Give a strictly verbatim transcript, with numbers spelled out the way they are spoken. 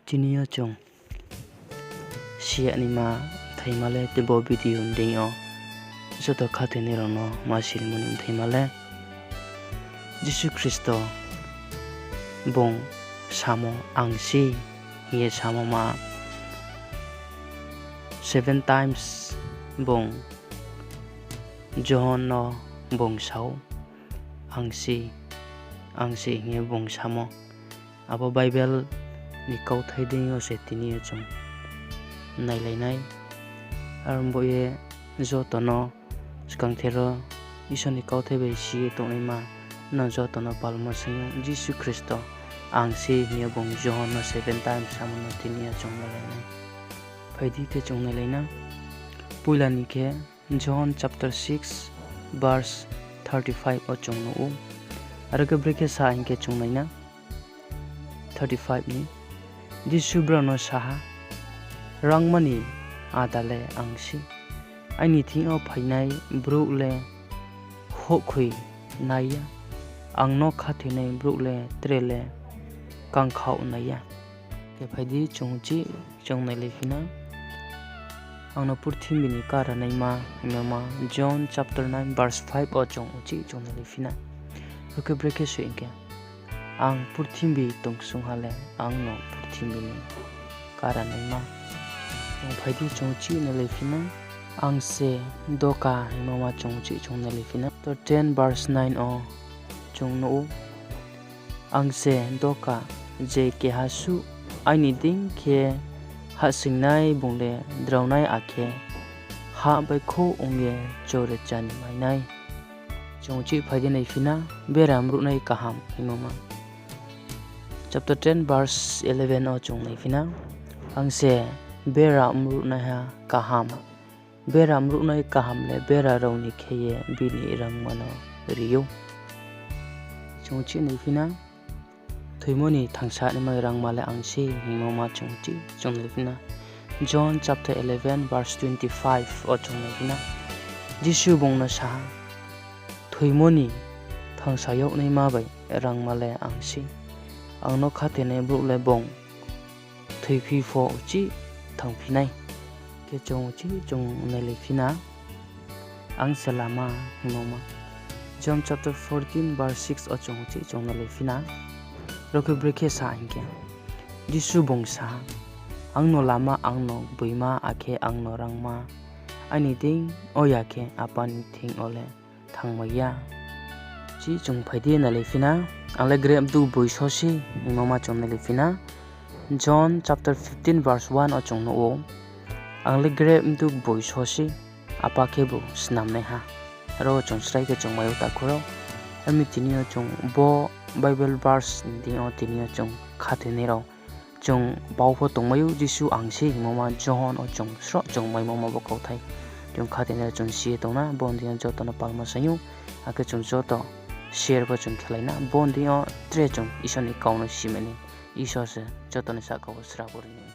Tini yo chung si ya naima mthaima le tei bo video ni deing yo joto khathoinai rao no ma sirimo ni mthaima le, Jisu Khristo bung samo ang se hing ye samo ma seven times bung Johon no bung sa ou, ang se, ang se hing ye bung samo. Abo Bible ni kauthai deing yo se tini yo chung nailai nai. Aro bo ye joto no skangther wo Isor ni kauthai bai si ye tongnaima no joto no palmo sing yo Jisu Khristo ang se hing ye bung Johon no seven times samo no tini yo chung nailai nai. Phai di khe chung nailai na. Poila ni khe John chapter six verse thirty five wo chung nuh ou. Aro khe brekhe sa hing khe chung nai na. Thirty five ni, Jisu brao no sa ha, Rangma ni áda le ang se. Aini thing yo phainai brouh le houhkhoi nai ya, ang no khathoinai brouh le tre le kangkhaoh nai ya. Khe phai di chung uchih chung nailaiphi na. Ang no purthimbi ni kara naima hingmo ma John chapter nine verse five wo chung uchih chung nailaiphi na. Aro khe brekhe soi hing khe, Ang purthimbi tongsong ha le ang no purthimbi ni kara naima. Phai di chung uchih nailaiphi na. Ang se doka hingmo ma chung uchih chung nailaiphi na. Chapter ten verse nine wo chung nuh ou, Ang se doka, je keha suh aini deing khe hahsoingnai bung le draonai akhe ha baihkhouh ong ye chore chá ni mai nai. Chung uchih phai di naiphi na, bera mruhnai kaham hingmo ma. Chapter ten verse eleven wo chung naiphi na, Ang se bera mruhnaiha kaham. Bera mruhnai kaham le bera rao ni khe ye bini rangma no ri ou. Chung uchih naiphi na, thoimo ni thangsa naima rangma le ang se hingmo ma chung uchih chung naiphi na. John chapter eleven verse twenty five wo chung naiphi na. Jisu bung no sa ha, Thoimo ni thangsa yag naima bai rangma le ang se. Ang no khathoinai brouh le bung thoiphi pho uchih thangphi nai. Khe chung uchih chung nailaiphi na, Ang se lama hingmo ma. John chapter fourteen verse six wo chung uchih chung nailaiphi na. Aro khe brekhe sa hing khe, Jisu bung sa ha, Ang no lama, ang no gboima, akhe ang no rangma. Aini deing yo ya khe Apa ni thing yo le thanngmai ya. Uchih chung phai di nailaiphi na, Ang le grep mtug boi so se hingmo ma chung nailaiphi na. John chapter fifteen verse one wo chung nuh ou, Ang le grep mtug boi so se, Apa khebu snamnaiha. Aro chung srai khe chung mai ou takhu rao. Aro mi tini yo chung bo Bible verse ni deing yo tini yo chung khathoinai rao chung pau pho tongmai ou, Jisu ang se hingmo ma Johon wo chung sroh chung maimo ma bo kauthai. Chung khathoinai rao chung si ye tong na, bo ni deing yo joto no palma saing ou, akhe chung joto share pho chung khelai na, bo ni deing yo tre chung Isor ni kau no simai ni. Isor se joto ni sahka wo srabo ri nai.